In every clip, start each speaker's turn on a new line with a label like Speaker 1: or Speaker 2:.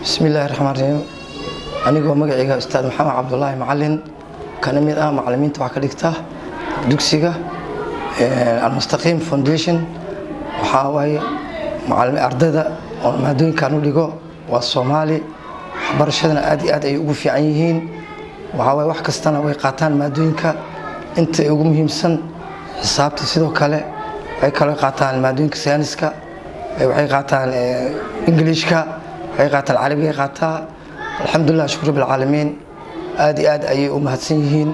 Speaker 1: Bismi Illaahi Raxmaan Raxiim. Anigoo magacayga Ustaad Maxamed Cabdulaahi Macalin, kana mid ah macalimiinta wax ka dhigta dugsiga Almustaqiim Foundation, waxaa waaye ardayda oo maadooyinkan u dhigo waa Soomaali. Waxbarashadana aad iyo aad ay ugu fiican yihiin. Waxaa waaye wax kastana way qaataan, maadooyinka inta ugu muhiimsan xisaabta. Sidoo kale waxay kaloo qaataan maadooyinka sayniska, waxay qaataan Ingiliishka, waxay qaataan Carabiga qaataa. Alxamdulilah, shukr rabbil caalamiin. Aad iyo aad ayay u mahadsan yihiin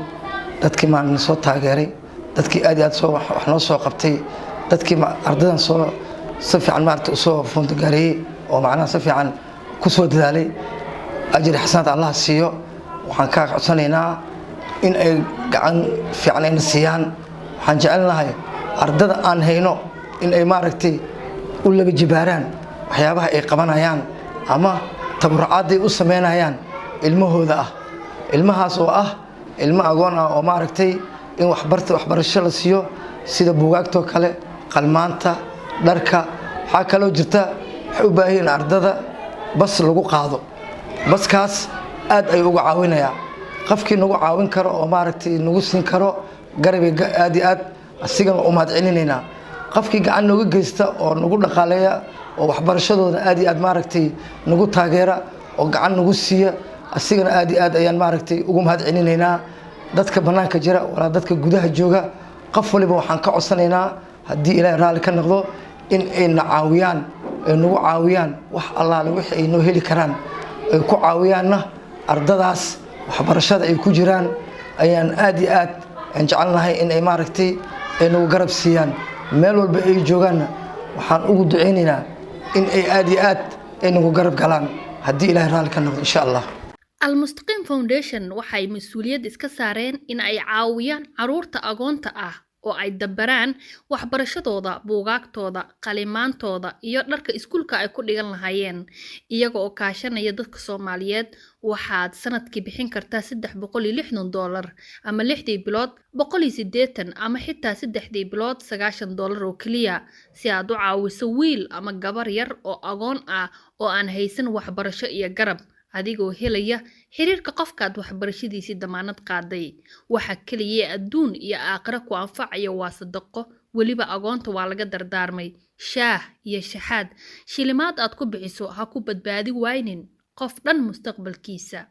Speaker 1: dadkii maalin soo taageeray, dadkii aad iyo aad soo wax noo soo qabtay, dadkii ardaydan soo si fiican maarata usoo fundgareeyey oo macnaha si fiican ku soo dadaalay. Ajri xasanaad Allah siiyo. Waxaan ka codsanaynaa in ay gacan fiican ayna siiyaan. Waxaan jecelnahay ardada aan hayno in ay maaragtay u laba jibaaraan waxyaabaha ay qabanayaan ama tabarucaadday u sameynayaan ilmahooda ah, ilmahaas oo ah ilmo agoon ah oo maaragtay in waxbarta waxbarasho la siiyo, sida buugaagtoo kale, qalmaanta, dharka. Waxaa kaloo jirta waxay u baahan yihiin ardada bas lagu qaado. Baskaas aad ayuu uga caawinayaa. Qofkii nagu caawin karo oo maaragtay nagu siin karo garabay, aad iyo aad asigana u mahad celinaynaa. Qofkii gacan nooga geysta oo nagu dhaqaaleeya oo waxbarashadooda aad iyo aad maaragtay nagu taageera oo gacan nagu siiya, asigana aad iyo aad ayaan maaragtay ugu mahad celinaynaa. Dadka bannaanka jira walaa dadka gudaha jooga, qof waliba waxaan ka codsanaynaa, haddii Ilaahay raalli ka noqdo, in ay na caawiyaan, ay nagu caawiyaan wax allaale wixii ay noo heli karaan, ay ku caawiyaanna ardadaas waxbarashada ay ku jiraan. Ayaan aad iyo aad aan jecelnahay in ay maaragtay ay nagu garab siiyaan. Meel walba ay joogaanna waxaan ugu ducaynaynaa in ay aad iyo aad ay nagu garab galaan, haddii Ilaahay raalli ka noqdo, insha Allah.
Speaker 2: Almustaqiim Foundation waxay mas-uuliyad iska saareen in ay caawiyaan caruurta agoonta ah oo ay dabaraan waxbarashadooda, buugaagtooda, qalimaantooda iyo dharka iskuulka ay ku dhigan lahaayeen, iyaga oo kaashanaya dadka Soomaaliyeed. Waxaad sanadkii bixin kartaa $360, ama 6dii bilood 180, ama xitaa 3dii bilood $90 oo keliya, si aad u caawiso wiil ama gabar yar oo agoon ah oo aan haysan waxbarasho iyo garab, adigoo helaya xiriirka qofkaad waxbarashadiisii damaanad qaaday. Waxa keliya adduun iyo aakhiro ku anfacaya waa sadaqo. Weliba agoonta waa laga dardaarmay shaah iyo shaxaad. Shilimaad aad ku bixiso ha ku badbaadi waynin qof dhan mustaqbalkiisa.